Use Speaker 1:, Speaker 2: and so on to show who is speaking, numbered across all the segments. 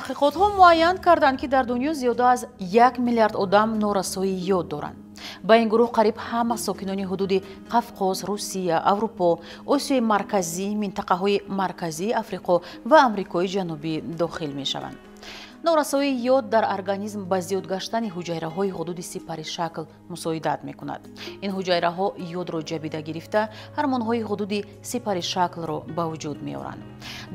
Speaker 1: Таҳқиқотҳо муайян карданд, ки дар дунё зиёда аз 1 миллиард одам норасоии йод доранд. Ба ин гурӯҳ қариб ҳама сокинони ҳудуди Қавқоз, Русия, Аврупо, Осиёи Марказӣ, минтақаҳои Марказии Африқо ва Амрикои Ҷанубӣ дохил мешаванд. Норасоии йод дар организм ба зиёд гаштани ҳуҷайраҳои ҳудуди сипари шакл мусоидат мекунад. Ин ҳуҷайраҳо йодро ҷабида гирифта, ҳормонҳои ҳудуди сипари шаклро ба вуҷуд меоранд.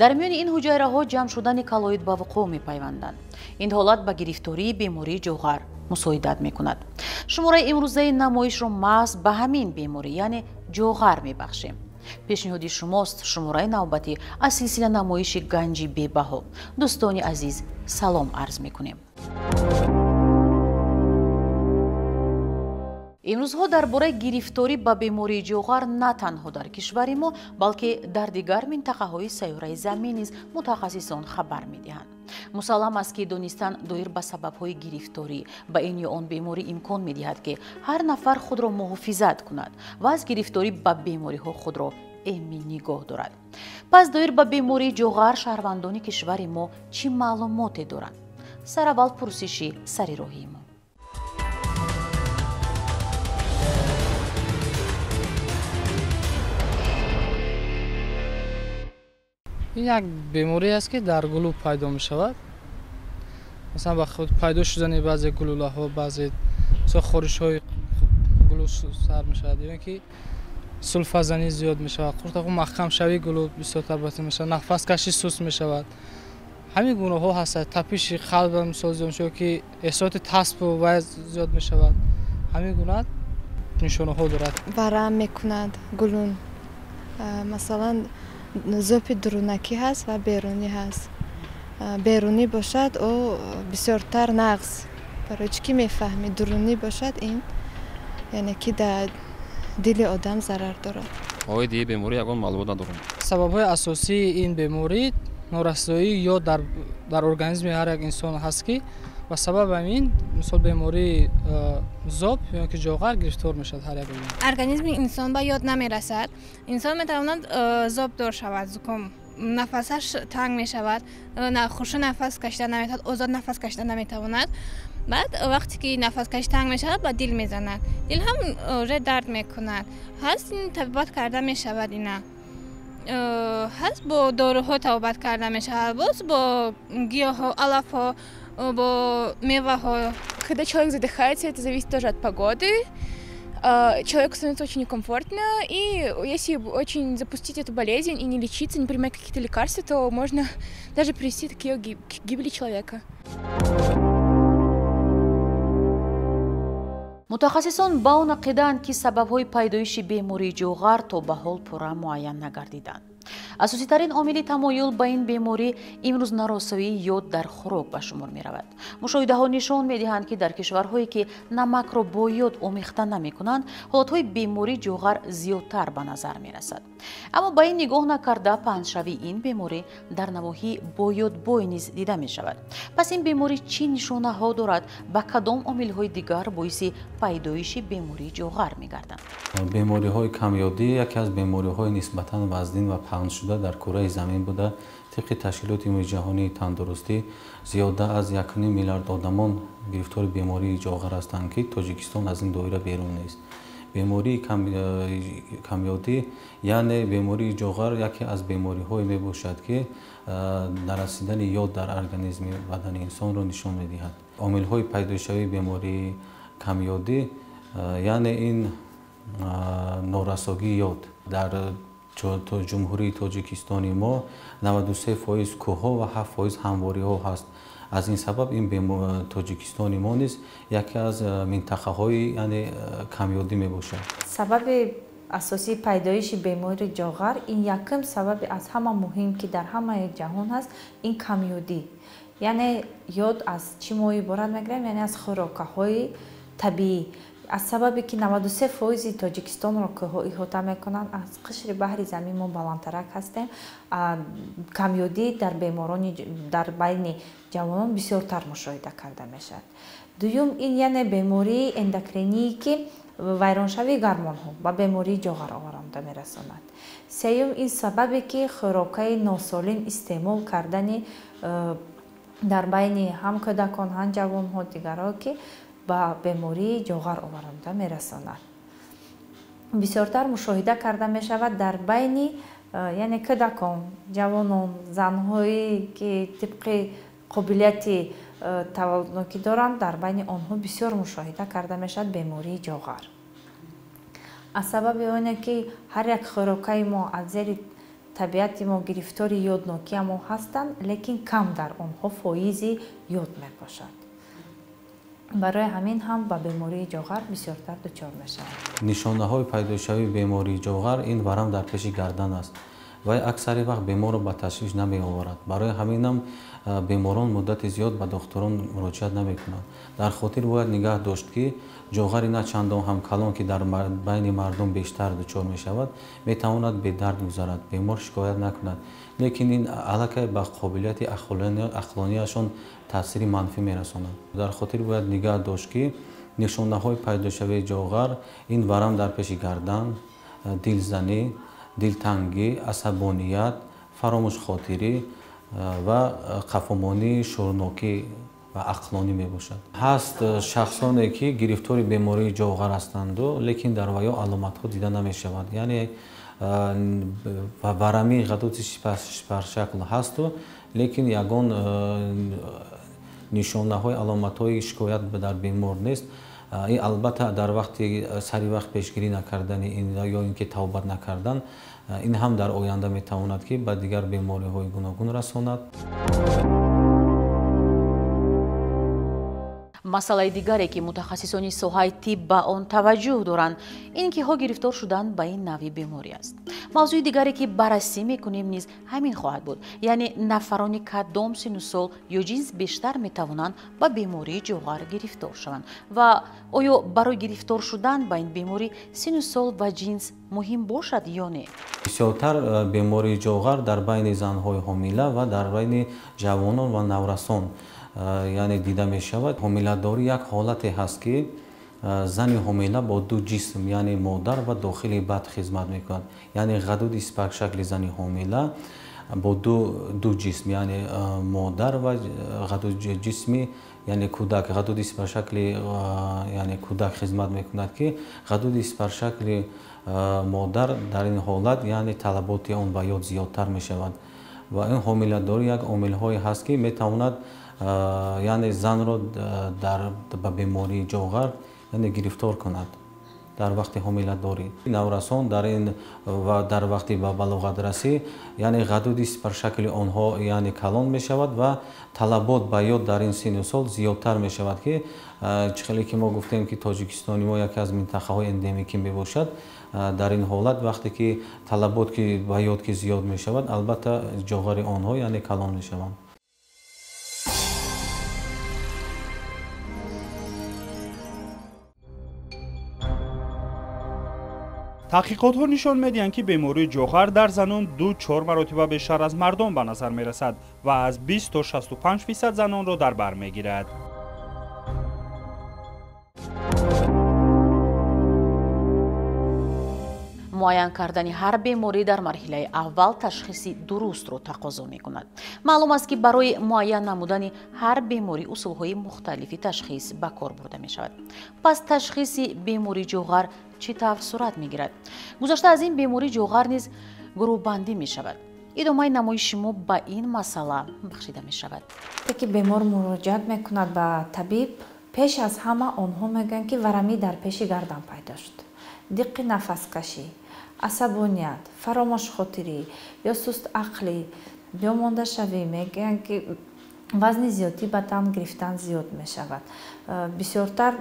Speaker 1: Дар миёни ин ҳуҷайраҳо ҷамъ шудани коллоид ба вуқӯъ мепайванданд. Ин ҳолат ба гирифтории бемории ҷоғар мусоидат мекунад. Шумораи имрӯзаи намоишро маҳз ба ҳамин беморӣ, яъне ҷоғар мебахшем. Пешниҳоди шумост шумораи навбатӣ аз силсила намоиши ганҷи бебаҳо. Дӯстони азиз, салом арз мекунем. Имрӯзҳо дар бораи гирифторӣ ба бемории ҷоғар на танҳо дар кишвари мо, балки дар дигар минтақаҳои сайёраи замин низ мутахассисон хабар медиҳанд. Мусаллам аст, ки донистан доир ба сабабҳои гирифторӣ ба ин ё он беморӣ имкон медиҳад, ки ҳар нафар худро муҳофизат кунад ва аз гирифторӣ ба бемориҳо худро эмин нигоҳ дорад. Пас доир ба бемории ҷоғар шаҳрвандони кишвари мо чӣ маълумоте доранд? Сараввал пурсиши сари роҳии мо.
Speaker 2: Ин як беморӣ аст, ки дар гулӯ пайдо мешавад. Масалан, ба худ пайдо шудани баъзе гулӯлаҳо, баъзе хоришҳои гулӯ сар мешавад, ё ин ки сулфазанӣ зиёд мешавад, қуртақу маҳкамшавии гулӯ бисёртар батир мешавад, нафаскашӣ суст мешавад. Ҳамин гунаҳо ҳастанд. Тапиши қалб мисол зиёд мешавад, ки эҳсоси таспу вай зиёд мешавад. Ҳамин гуна нишонаҳо дорад.
Speaker 3: Варам мекунад гулун. Масалан, зопи дурунакӣ ҳаст ва берунӣ ҳаст. Берунӣ бошад, ӯ бисёртар нағз. Барои чӣ ки мефаҳмӣ, дурунӣ бошад, ин яъне ки дар дили одам зарар дорад.
Speaker 4: Оиди ин беморӣ ягон маълумот надорам.
Speaker 2: Сабабҳои асосии ин беморӣ норасоии йод дар организми ҳар як инсон ҳаст, ки ба сабаби ҳамин мисол бемории зоб ё ки ҷоғар гирифтор мешавад ҳар як одам.
Speaker 5: Организми инсон ба йод намерасад. Инсон метавонад зобдор шавад, зуком, нафасаш танг мешавад, хушу нафас кашида наметавонад, озод нафас кашида наметавонад. Баъд вақте ки нафаскашӣ танг мешавад, ба дил мезанад. Дил ҳам уже дард мекунад. Ҳаст ин табобат карда мешавад ина. Ҳаст бо доруҳо табобат карда мешавад, боз бо гиёҳҳо, алафҳо, бо меваҳо.
Speaker 6: Когда человек задыхается, это зависит тоже от погоды. Человеку становится очень некомфортно, и если очень запустить эту болезнь и не лечиться, не принимать какие-то лекарства, то можно даже привести к гибели человека.
Speaker 1: Мутахассисон ба он ақидаанд, ки сабабҳои пайдоиши бемории ҷоғар то ба ҳол пурра муайян нагардиданд. Асоситарин омили тамоюл ба ин беморӣ имрӯз норасоии йод дар хӯрок ба шумор меравад. Мушоҳидаҳо нишон медиҳанд, ки дар кишварҳое ки намакро бо йод омехта намекунанд, ҳолатҳои бемории ҷоғар зиёдтар ба назар мерасад. Аммо ба ин нигоҳ накарда, паҳншавии ин беморӣ дар навоҳии бо йодбой низ дида мешавад. Пас ин беморӣ чӣ нишонаҳо дорад, ба кадом омилҳои дигар боиси пайдоиши бемории ҷоғар мегарданд?
Speaker 7: Бемориҳои камёдӣ яке аз бемориҳои нисбатан вазнин ва паҳншуда дар кураи замин буда, тибқи ташкилоти умумиҷаҳонии тандурустӣ зиёда аз 1,5 миллиард одамон гирифтори бемории ҷоғар ҳастанд, ки Тоҷикистон аз ин доира берун нест. Бемории камёдӣ, яъне бемории ҷоғар, яке аз бемориҳое мебошад, ки нарасидани йод дар организми бадани инсонро нишон медиҳад. Омилҳои пайдошавии бемории камёдӣ, яъне ин норасогии йод. Дар Ҷумҳурии Тоҷикистони мо 93% кӯҳҳо ва 7% ҳамвориҳо ҳаст. Аз ин сабаб ин Тоҷикистони мо низ яке аз минтақаҳои яъне камёдӣ мебошад.
Speaker 8: Сабаби асосии пайдоиши бемории ҷоғар ин якум сабаби аз ҳама муҳим, ки дар ҳамаи ҷаҳон ҳаст, ин камёдӣ. Яъне йод аз чӣ мо иборат мегирем? Яъне аз хӯрокаҳои табиӣ. Аз сабабе ки 93% Тоҷикистонро кӯҳҳо иҳота мекунанд, аз қишри баҳри замин мо баландтарак ҳастем, камёдӣ дар беморони дар байни ҷавонон бисёртар мушоҳида карда мешавад. Дуюм ин яъне бемории эндокриние, ки вайроншавии гармонҳо ба бемории ҷоғар оваранда мерасонад. Сеюм ин сабабе, ки хӯрокаи носолим истеъмол кардани Дар байни ҳам кӯдакон, ҳам ҷавонҳо, дигарҳо, ки ба бемории ҷоғар оваранда мерасонад. Бисёртар мушоҳида карда мешавад дар байни, яъне кӯдакон, ҷавонон, занҳое ки тибқи қобилияти таваллуднокӣ доранд, дар байни онҳо бисёр мушоҳида карда мешавад бемории ҷоғар. Аз сабаби оне ки ҳар як хӯрокаи мо аз зери табиати мо гирифтори ёднокия мо ҳастанд, лекин кам дар онҳо фоизи ёд мебошад. Барои ҳамин ҳам ба бемории ҷоғар бисёртар дучор мешавад.
Speaker 7: Нишонаҳои пайдошавии бемории ҷоғар ин варам дар пеши гардан аст вай аксари вақт беморро ба ташвиш намеоварад. Барои ҳаминам беморон муддати зиёд ба духтурон муроҷиат намекунанд. Дар хотир бояд нигаҳ дошт, ки ҷоғари на чандон ҳам калон, ки дар байни мардум бештар дучор мешавад, метавонад бедард гузарад, бемор шикоят накунад. Лекин ин аллакай ба қобилияти ақлонияшон таъсири манфӣ мерасонад. Дар хотир бояд нигаҳ дошт, ки нишонаҳои пайдошавии ҷоғар ин варам дар пеши гардан, дилзанӣ, дилтангӣ, асабоният, фаромӯшхотирӣ ва қафомонии шӯрнокӣ ва ақлонӣ мебошад. Ҳаст шахсоне, ки гирифтори бемории ҷоғар ҳастанду, лекин дар ваё аломатҳо дида намешавад. Яъне варамии ғадуди сипаршакл ҳасту, лекин ягон нишонаҳои аломатҳои шикоят дар бемор нест. Ин албатта дар вақти сари вақт пешгирӣ накардани ин ё ин ки тавбат накардан, ин ҳам дар оянда метавонад, ки ба дигар бемориҳои гуногун расонад.
Speaker 1: Масъалаи дигаре, ки мутахассисони соҳаи тиб ба он таваҷҷӯҳ доранд, ин киҳо гирифтор шудан ба ин навъи беморӣ аст. Мавзӯи дигаре, ки баррасӣ мекунем, низ ҳамин хоҳад буд. Яъне нафарони кадом синну сол ё ҷинс бештар метавонанд ба бемории ҷоғар гирифтор шаванд ва оё барои гирифтор шудан ба ин беморӣ синну сол ва ҷинс муҳим бошад ё не?
Speaker 7: Бисёртар бемории ҷоғар дар байни занҳои ҳомила ва дар байни ҷавонон ва наврасон яъне дида мешавад. Ҳомиладорӣ як ҳолате ҳаст, ки зани ҳомила бо ду ҷисм, яъне модар ва дохили бад хизмат мекунад. Яъне ғадуди сипаршакли зани ҳомила бо ду ҷисм, яъне модар ва ғадуди ҷисми, яъне кӯдак, ғадуди сипаршакли яъне кӯдак хизмат мекунад, ки ғадуди сипаршакли модар дар ин ҳолат, яъне талаботи он ба ёд зиёдтар мешавад. Ва ин ҳомиладорӣ як омилҳое ҳаст, ки метавонад яъне занро ба бемории ҷоғар яъне гирифтор кунад дар вақти ҳомиладорӣ. Наврасон дар ин ва дар вақти ба балоғат расӣ, яъне ғадуди сипаршакли онҳо яъне калон мешавад ва талабот ба ёд дар ин синну сол зиёдтар мешавад, ки чӣ хеле ки мо гуфтем, ки Тоҷикистони мо яке аз минтақаҳои эндемикӣ мебошад. Дар ин ҳолат вақте ки талабот ки ба ёд ки зиёд мешавад, албатта ҷоғари онҳо яъне калон мешаванд.
Speaker 9: Таҳқиқотҳо нишон медиҳанд, ки бемории ҷоғар дар занон 2-4 маротиба бештар аз мардон ба назар мерасад ва аз 20 то 65% занонро дар бар мегирад.
Speaker 1: Муайян кардани ҳар беморӣ дар марҳилаи аввал ташхиси дурустро тақозо мекунад. Маълум аст, ки барои муайян намудани ҳар беморӣ усулҳои мухталифи ташхис ба кор бурда мешавад. Пас ташхиси бемории ҷоғар чӣ тавр сурат мегирад? Гузашта аз ин бемории ҷоғар низ гурӯҳбандӣ мешавад. Идомаи намоиши мо ба ин масъала бахшида мешавад.
Speaker 8: Вақте ки бемор муроҷиат мекунад ба табиб, пеш аз ҳама онҳо мегӯянд, ки варамӣ дар пеши гардан пайдо шуд, диққи нафаскашӣ, асабоният, фаромӯшхотирӣ ё сустақлӣ, ё мондашавӣ. Мегӯянд, ки вазни зиёдӣ ба тан гирифтан зиёд мешавад. Бисёртар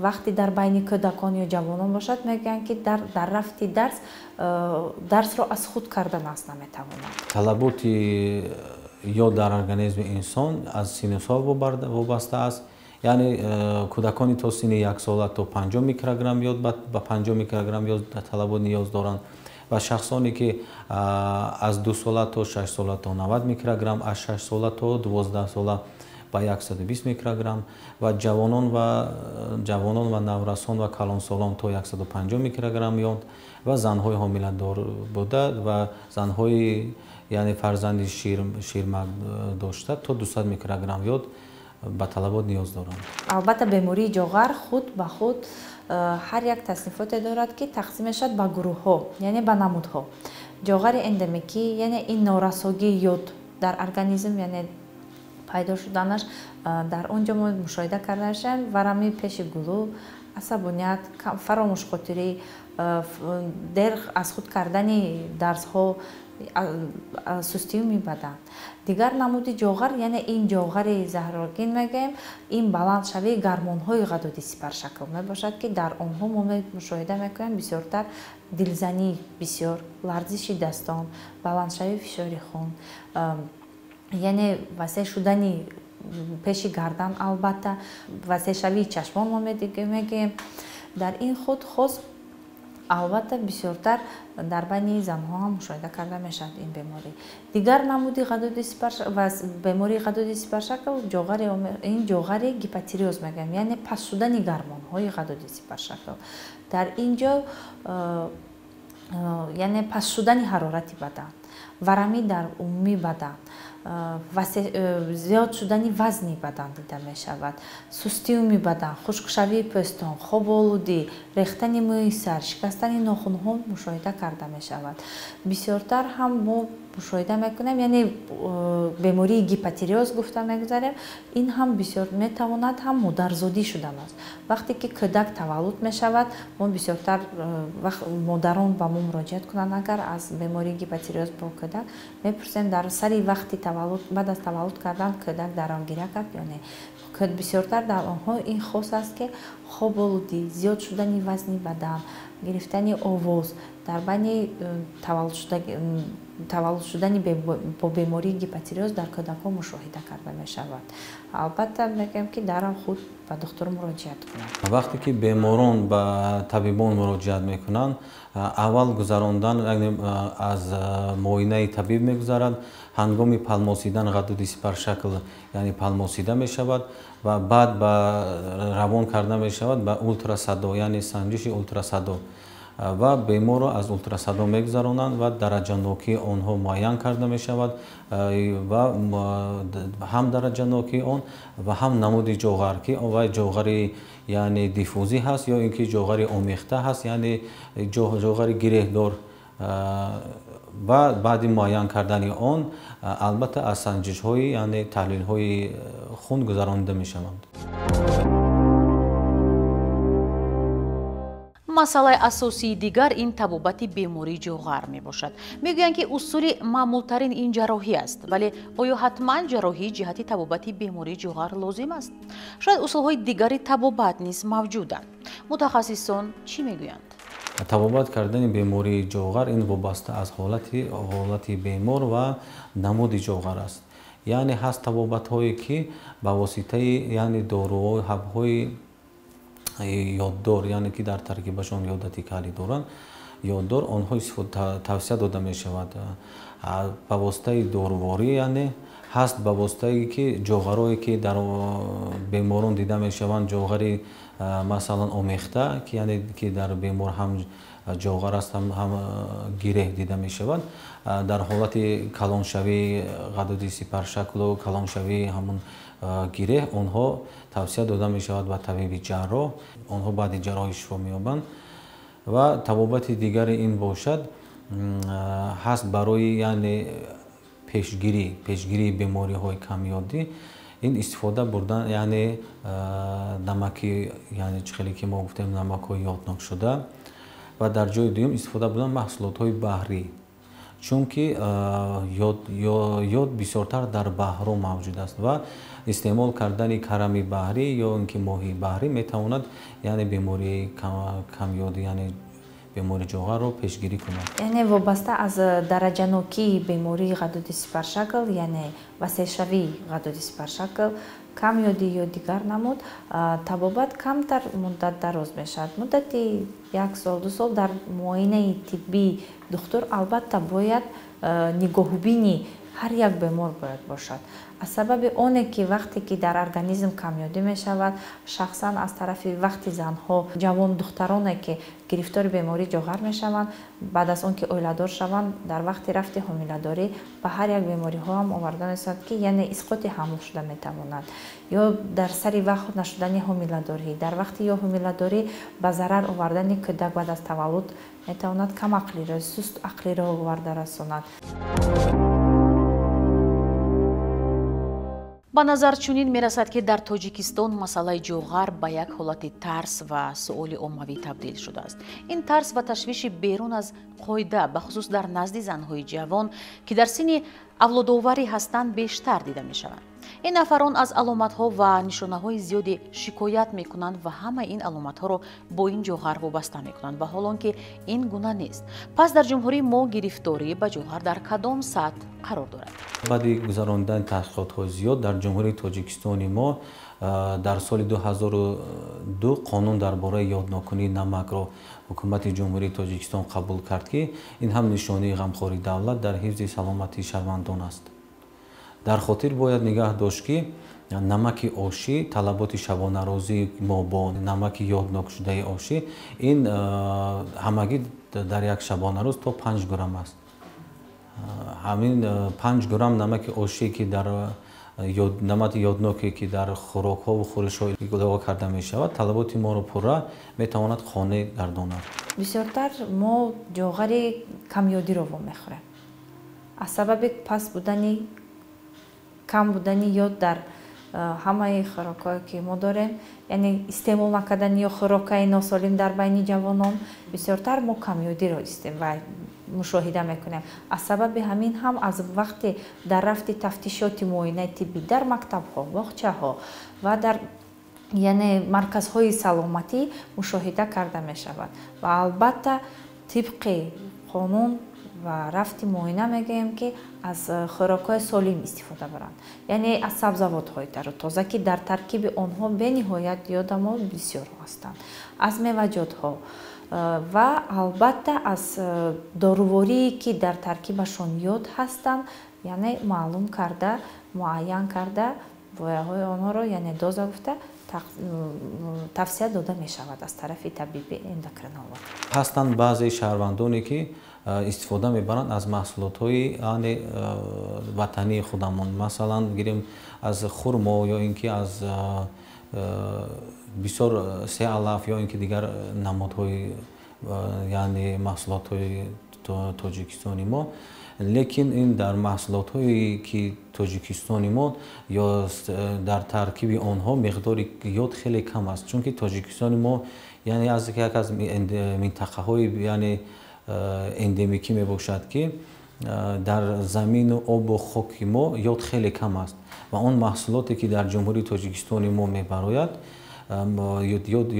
Speaker 8: вақти дар байни кӯдакон ё ҷавонон бошад, мегӯянд, ки дар рафти дарс дарсро аз худ кардан аст наметавонад.
Speaker 7: Талаботи ёд дар организми инсон аз синну сол вобаста аст. Яъне кӯдакони то синни 1 сола то 50 микрограмм ёд ба 50 микрограмм ёд талабот ниёз доранд ва шахсоне, ки аз 2 сола то 6 сола то 90 микрограмм, аз 6 сола то 12 сола ба 120 микрограмм ва ҷавонон ва наврасон ва калонсолон то 150 микрограмм ёд ва занҳои ҳомиладор буда ва занҳои яъне фарзанди ширмак дошта то 200 микрограмм йод ба талабот ниёз доранд.
Speaker 8: Албатта, бемории ҷоғар худ ба худ ҳар як таснифоте дорад, ки тақсим мешавад ба гурӯҳҳо, яъне ба намудҳо. Ҷоғари эндемикӣ, яъне ин норасогии йод дар организм, яъне пайдо шуданаш дар он ҷо мо мушоҳида карда мешавем: варами пеши гулӯ, асабоният, фаромӯшхотирӣ, дер аз худ кардани дарсҳо, сустиюми бадан. Дигар намуди ҷоғар, яъне ин ҷоғари заҳрогин мегӯем, ин баландшавии гармонҳои ғадуди сипаршакл мебошад, ки дар онҳо мо мушоҳида мекунем бисёртар дилзанӣ бисёр, ларзиши дастон, баландшавии фишори хун, яъне васеъ шудани пеши гардан, албатта васеъшавии чашмон мо мегӯем. Дар ин худ хос албатта бисёртар дар байни занҳо ҳам мушоҳида карда мешавад ин беморӣ. Дигар намуди бемории ғадуди сипаршакл ин ҷоғари гипотиреоз мегӯем, яъне паст шудани гармонҳои ғадуди сипаршакл. Дар ин ҷо яъне паст шудани ҳарорати бадан, варамӣ дар умумии бадан, зиёд шудани вазни бадан дида мешавад, сустиюми бадан, хушкшавии пӯстон, хоболудӣ, рехтани мӯи сар, шикастани нохунҳо мушоҳида карда мешавад. Бисёртар ҳам мо мушоҳида мекунем, яъне бемории гипотиреоз гуфта мегузарем, ин ҳам бисёр метавонад ҳам модарзодӣ шудан аст. Вақте ки кӯдак таваллуд мешавад, мо бисёртар модарон ба мо муроҷиат кунанд, агар аз бемории гипотиреоз бо кӯдак мепурсем, дар сари вақти таваллуд, баъд аз таваллуд кардан кӯдак даравгиря кард ё не. Бисёртар дар онҳо ин хос аст, ки хоболудӣ, зиёд шудани вазни бадан, гирифтани овоз дар байни таваллуд шудани бо бемории гипотиреоз дар кӯдакҳо мушоҳида карда мешавад. Албатта мегӯем, ки дарав худ ба духтур муроҷиат кунанд.
Speaker 7: Вақте ки беморон ба табибон муроҷиат мекунанд, аввал гузарондан аз муоинаи табиб мегузарад. Ҳангоми палмосидан ғадуди сипаршакл яъне палмосида мешавад ва баъд ба равон карда мешавад ба ултрасадо, яъне санҷиши ултрасадо, ва беморро аз ултрасадо мегузаронанд ва дараҷанокии онҳо муайян карда мешавад ва ҳам дараҷанокии он ва ҳам намуди ҷоғар, ки вай ҷоғари яъне диффузӣ ҳаст ё ин ки ҷоғари омехта ҳаст, яъне ҷоғари гиреҳдор. Ва баъди муайян кардани он албатта аз санҷишҳои яъне таҳлилҳои хун гузаронида мешаванд.
Speaker 1: Масъалаи асосии дигар ин табобати бемории ҷоғар мебошад. Мегӯянд, ки усули маъмултарин ин ҷарроҳӣ аст, вале оё ҳатман ҷарроҳӣ ҷиҳати табобати бемории ҷоғар лозим аст? Шояд усулҳои дигари табобат низ мавҷуданд. Мутахассисон чӣ мегӯянд?
Speaker 7: Табобат кардани бемории ҷоғар ин вобаста аз ҳолати бемор ва намуди ҷоғар аст. Яъне ҳаст табобатҳое, ки ба воситаи яъне доруҳои ҳабҳои ёддор, яъне ки дар таркибашон ёдати калий доранд, ёддор, онҳо тавсия дода мешавад ба воситаи доруворӣ. Яъне ҳаст ба воситае ки ҷоғарое ки дар беморон дида мешаванд, ҷоғари масалан омехта, ки яъне ки дар бемор ҳам ҷоғар аст, ҳам гиреҳ дида мешавад. Дар ҳолати калоншавии ғадуди сипаршаклу калоншавии ҳамун гиреҳ онҳо тавсия дода мешавад ба табиби ҷарроҳ. Онҳо баъди ҷарроҳӣ шифо меёбанд. Ва табобати дигари ин бошад ҳаст барои яъне пешгирии бемориҳои камёдӣ, ин истифода бурдан яъне намаки, яъне чӣ хеле ки мо гуфтем намакҳои ёднокшуда, ва дар ҷои дуюм истифода бурдан маҳсулотҳои баҳрӣ, чунки йод бисёртар дар баҳрҳо мавҷуд аст ва истеъмол кардани карами баҳрӣ ё ин ки моҳии баҳрӣ метавонад яъне бемории камёдӣ, яъне бемории ҷоғарро пешгирӣ кунад.
Speaker 8: Яъне вобаста аз дараҷанокии бемории ғадуди сипаршакл, яъне васеъшавии ғадуди сипаршакл, камёдӣ ё дигар намуд, табобат камтар муддат дароз мешавад. Муддати 1 сол, 2 сол дар муоинаи тиббии духтур албатта бояд нигоҳубини Ҳар як бемор бояд бошад. Аз сабаби оне ки вақте ки дар организм камёдӣ мешавад, шахсан аз тарафи вақти занҳо, ҷавон духтароне ки гирифтори бемории ҷоғар мешаванд, баъд аз он ки оиладор шаванд, дар вақти рафти ҳомиладорӣ ба ҳар як бемориҳо ҳам оварда мерасонад, ки яъне исқоти ҳамл шуда метавонад, ё дар сари вақт нашудани ҳомиладорӣ, дар вақти ё ҳомиладорӣ ба зарар овардани кӯдак баъд аз таваллуд метавонад камақлиро, суст ақлиро оварда расонад.
Speaker 1: Ба назар чунин мерасад, ки дар Тоҷикистон масъалаи ҷоғар ба як ҳолати тарс ва суоли оммавӣ табдил шудааст. Ин тарс ва ташвиши берун аз қоида, бахусус дар назди занҳои ҷавон, ки дар синни авлодоварӣ ҳастанд, бештар дида мешаванд. Ин нафарон аз аломатҳо ва нишонаҳои зиёде шикоят мекунанд ва ҳамаи ин аломатҳоро бо ин ҷоғар вобаста мекунанд, ва ҳол он ки ин гуна нест. Пас дар ҷумҳурии мо гирифторӣ ба ҷоғар дар кадом сатҳ қарор дорад?
Speaker 7: Баъди гузаронидани таҳқиқотҳои зиёд дар ҷумҳурии Тоҷикистони мо дар соли 2002 қонун дар бораи ёднокунии намакро ҳукумати ҷумҳурии Тоҷикистон қабул кард, ки ин ҳам нишонаи ғамхории давлат дар ҳифзи саломатии шаҳрвандон аст. Дар хотир бояд нигаҳ дошт, ки намаки ошӣ, талаботи шабонарӯзии мо бо намаки ёднокшудаи ошӣ ин ҳамагӣ дар як шабонарӯз то 5 грамм аст. Ҳамин 5 грамм намаки ошӣ, ки дар намаки ёдноке, ки дар хӯрокҳову хӯришҳо илова карда мешавад, талаботи моро пурра метавонад қонеъ гардонад.
Speaker 8: Бисёртар мо ҷоғари камёдиро вомехӯрем. Аз сабаби паст будани, кам будани ёд дар ҳамаи хӯрокҳое ки мо дорем, яъне истеъмол накардани ё хӯрокаи носолим дар байни ҷавонон, бисёртар мо камёдиро мушоҳида мекунем. Аз сабаби ҳамин ҳам аз вақти дар рафти тафтишоти муоинаи тиббӣ дар мактабҳо, боғчаҳо ва дар яъне марказҳои саломатӣ мушоҳида карда мешавад. Ва албатта тибқи қонун ва рафти муоина мегӯем, ки аз хӯрокҳои солим истифода баранд, яъне аз сабзавотҳои тару тоза, ки дар таркиби онҳо бениҳоят ёдамо бисёр ҳастанд, аз меваҷотҳо ва албатта аз доруворие, ки дар таркибашон ёд ҳастанд, яъне маълум карда, муайян карда вояҳои онҳоро, яъне доза гуфта тавсия дода мешавад аз тарафи табиби эндокринолог.
Speaker 7: Ҳастанд баъзе шаҳрвандоне, ки истифода мебаранд аз маҳсулотҳои ватании худамон, масалан гирем аз хурмо ё ин ки аз бисёр сеалаф ё ин ки дигар намудҳои, яъне маҳсулотҳои тоҷикистони мо. Лекин ин дар маҳсулотҳое ки тоҷикистони мо ё дар таркиби онҳо миқдори ёд хеле кам аст, чунки тоҷикистони мо яъне аз як аз минтақаҳои яъне эндемикӣ мебошад, ки дар замину обу хоки мо ёд хеле кам аст ва он маҳсулоте ки дар ҷумҳурии тоҷикистони мо мебарояд,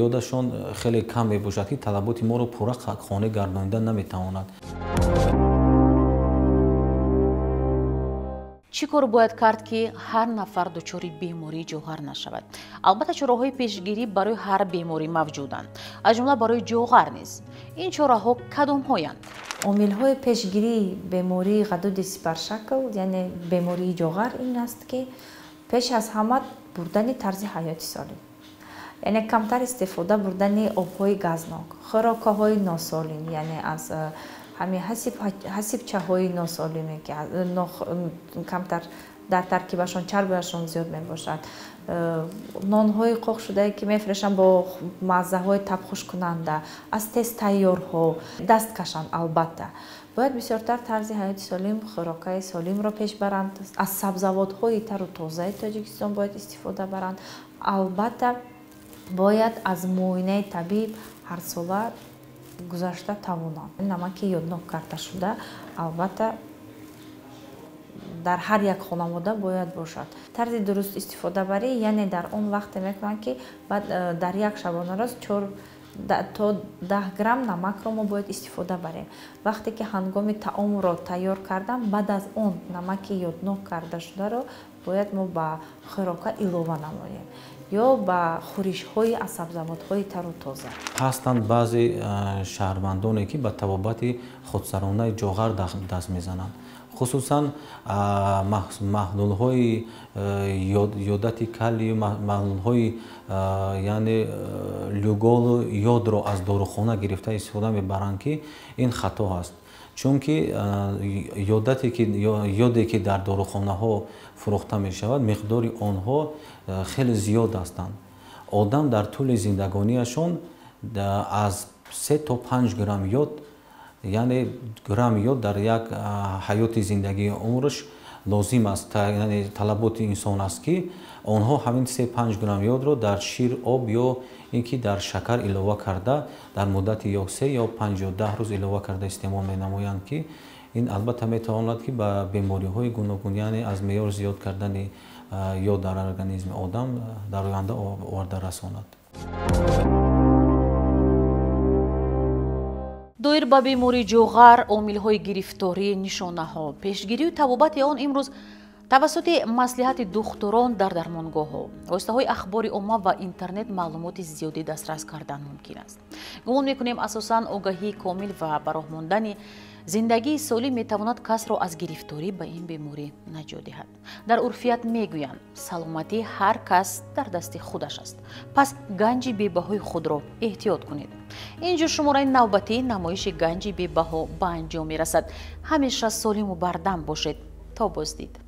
Speaker 7: ёдашон хеле кам мебошад, ки талаботи моро пурра қонеъ гардонида наметавонад.
Speaker 1: Чӣ кор бояд кард, ки ҳар нафар дучори бемории ҷоғар нашавад? Албатта чораҳои пешгирӣ барои ҳар беморӣ мавҷуданд, аз ҷумла барои ҷоғар низ. Ин чораҳо кадомҳоянд?
Speaker 8: Омилҳои пешгирии бемории ғадуди сипаршакл, яъне бемории ҷоғар, ин аст, ки пеш аз ҳама бурдани тарзи ҳаёти солим, яъне камтар истифода бурдани обҳои газнок, хӯрокҳои носолим, яъне аз ҳамин ҳасибчаҳои носолиме, ки камтар дар таркибашон чарбиашон зиёд мебошад, нонҳои қоқшудае, ки мефурӯшанд бо маззаҳои табхушкунанда, аз тезтайёрҳо даст кашанд. Албатта бояд бисёртар тарзи ҳаёти солим, хӯрокаи солимро пеш баранд, аз сабзавотҳои тару тозаи Тоҷикистон бояд истифода баранд. Албатта бояд аз муоинаи табиб ҳарсола гузашта тавонанд. Намаки ёднок карда шуда албатта дар ҳар як хонавода бояд бошад. Тарзи дуруст истифодабарӣ, яъне дар он вақте мекунанд, ки баъд дар як шабонарӯз 4 то 10 грамм намакро мо бояд истифода барем. Вақте ки ҳангоми таомро тайёр кардан, баъд аз он намаки ёднок карда шударо бояд мо ба хӯрока илова намоем ё ба хӯришҳои аз сабзавотҳои тару тоза.
Speaker 7: Ҳастанд баъзе шаҳрвандоне, ки ба табобати худсаронаи ҷоғар даст мезананд. Хусусан маҳлулҳои йодати калий, маҳлулҳои яъне люголу йодро аз дорухона гирифта истифода мебаранд, ки ин хато аст. Чунки йоде ки дар дорухонаҳо фурӯхта мешавад, миқдори онҳо хеле зиёд ҳастанд. Одам дар тӯли зиндагониашон аз 3 то 5 грамм йод, яъне грамм йод дар як ҳаёти зиндагии умраш лозим аст, яъне талаботи инсон аст, ки онҳо ҳамин 3-5 грамм йодро дар шир, об ё ин ки дар шакар илова карда дар муддати ё 3 ё 5 ё 10 рӯз илова карда истеъмол менамоянд, ки ин албатта метавонад ки ба бемориҳои гуногун, яъне аз меъёр зиёд кардани йод дар организми одам дар оянда оварда расонад.
Speaker 1: Доир ба бемории ҷоғар, омилҳои гирифторӣ, нишонаҳо, пешгирию табобати он имрӯз тавассути маслиҳати духтурон дар дармонгоҳҳо, воситаҳои ахбори омма ва интернет маълумоти зиёдӣ дастрас кардан мумкин аст. Гумон мекунем, асосан огаҳии комил ва ба роҳ мондани зиндагии солим метавонад касро аз гирифторӣ ба ин беморӣ наҷот диҳад. Дар урфият мегӯянд, саломатии ҳар кас дар дасти худаш аст. Пас ганҷи бебаҳои худро эҳтиёт кунед. Инҷо шумораи навбатии намоиши ганҷи бебаҳо ба анҷом мерасад. Ҳамеша солиму бардам бошед. То боздид.